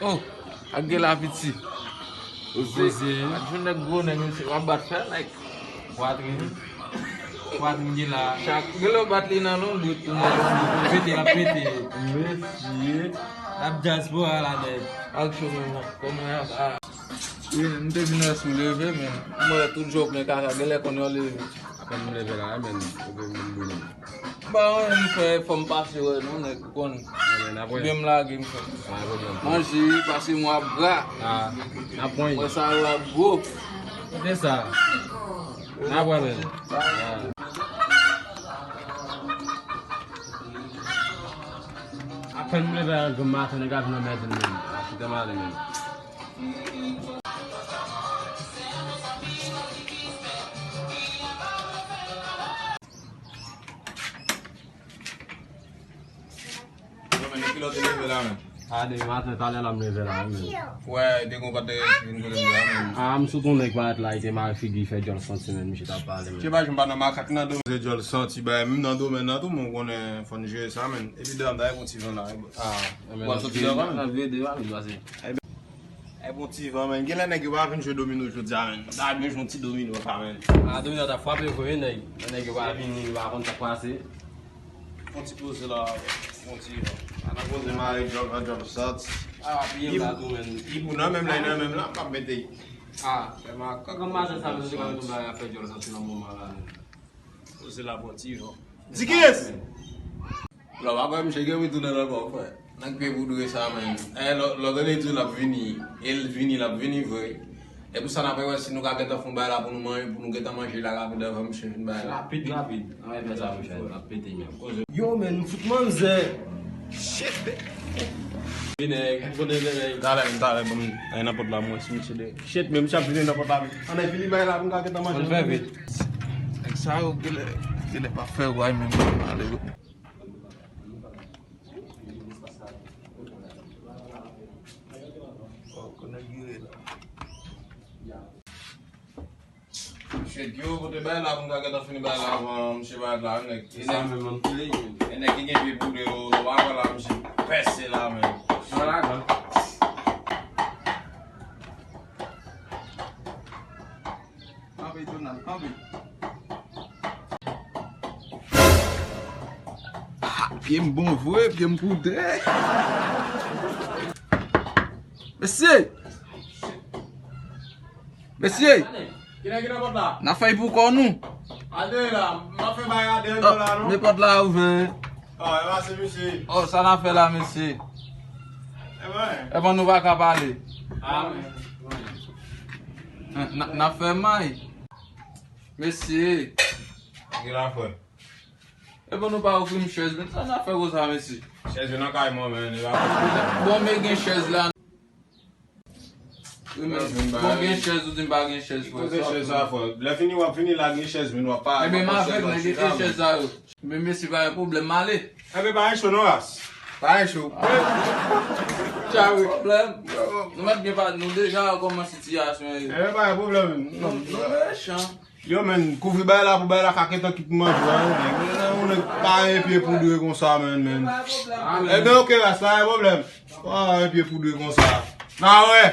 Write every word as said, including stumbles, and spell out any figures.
Oh, ak gen la piti. Ou poze, hein? Ak jwenn nèg gwo nèg, misye, w ap bat fè nèg. Poitrin. Poitrin gen la. Chak, gen lè w bat li nan lonbrit, ou nan lonbrit, ou pete, l ap pete. Mesye. L ap dyaspora la nèg. Ak cho menm, kòman y ap, ah. Wi, m te vin wè si w leve, men m wè tout jòb men kaka, gen lè konn yo leve. Apèn m leve la, men, ou gen moun boule. Ba, mwen, m fè, fò m pase wè nou, nèg, ou konn. Ebyen, n ap wè. Byen m lage, m fè. Pa gen pwoblèm. Manje, pase mwen ap gra. Ah, n ap pran. Mwen sa yo ap gwo. Se sa. N ap wè, men. Ah. Apèn m leve a granm maten, nèg la vin anmède m, men. A, fout m ale, men. Yo, men, depi lè w te leve la, men. A, depi maten, talè la m leve la, men. Wè, te gon kote vin pou leve la, men. A, m sot yon nèg parèt la, li te mare figi, fè djòl santi, men, misye t ap pale, men. Ke pa jwenn pa nan makak nan domèn. Se djòl santi, bay, menm nan domèn nan tou, men w konnen, fò n jere sa, men. Epi devan m ta yon ti van la. A, w ap soti devan, men. Nan vide, pa vin pase. Ay, bon, ti van, men. Gen lè nèg yo pa vin jwe domino jodi a, men. M ta dwe jwe yon ti domino, pa, men. A, domino ta frape vre, nèg. Lè nèg yo pa vini, yo pa konn sa k pase. Yon ti poze la, yon ti van. A, nan poze mare djòb, djòb sot. A, piye m la tou, men. Li pou nan menm la, li nan menm la, m p ap mete. A, fè makak. Kòman maten sa, men, se kòm tou bagay ap fè djòl soti nan moman la, men. Poze la, bon, ti van. Di kiyès? Lò, pa kwè misye gen retounen lòt bò, frè. Nèg pye poudre sa, men. E, lò, lò, tande di l ap vini. E l vini, l ap vini vre. E pou sa, n ap wè si nou ka gentan fè yon bagay la pou nou manje, pou nou gentan manje la rapid anvan misye fin bagay la. Rapid, rapid. Ann fè sa, monchè. N ap pete menm. Yo, men, m fout manzè. Shit. Vini, kote vini. Talè, talè, bon, ay nan pòt la, mwen, si misye de. Shit, men misye ap vini nan pòt la. Ann fini bagay la, pou nou ka gentan manje. Ann fè vit. Nèg sa yo, genlè, genlè pa fè way, men, ale. Shit, yo, kote bay la, pou m ka gentan fini bay la avan misye parèt la, nèg. E nèg, e nèg ki gen pye poudre yo, nou pa wè la, misye pèse la, men. Nan ladan. Kanpe, Donald, kanpe. Ah, pye m bon vre, pye m poudre. Mesye! Mesye! Kilè ki nan pòt la? N ap fè pou kò nou. Ade la, m ap fè bay ade nan la, non? Men pòt la ouvè. Oh, e pa se mesye. Oh, sa n ap fè la, mesye? E mwen. E bon, nou pa ka pale. Ah, wi. N, n, n ap fè may. Mesye. Gen la, frè. E bon, nou pa ofri m chèz, men sa n ap fè konsa, mesye? Chèz yo nan kay mwen, men, li pa posib. Bon, men gen chèz la. Wi, men, bon, gen chèz, ou di m pa gen chèz, frè. Kote chèz sa, frè? Lè fini, w ap fini lage chèz, men w ap pa. Ebyen, m avèk, men gen chèz sa yo. Men mesye, pa gen pwoblèm, m ale. Ebyen, pa gen cho non, ras. Pa gen cho. Tchaw, wi. Pwoblèm. Nou mèt gen pa, nou deja wè kòman sitiyasyon ye. Ebyen, pa gen pwoblèm. Nou, nou mechan. Yo, men, kouvri bay la pou bay la ka gentan kit manje, wi. Yon nèg pa gen pye poudre konsa, men, men. Ebyen, oke, ras, pa gen pwoblèm. Pa gen pye poudre konsa. Na wè.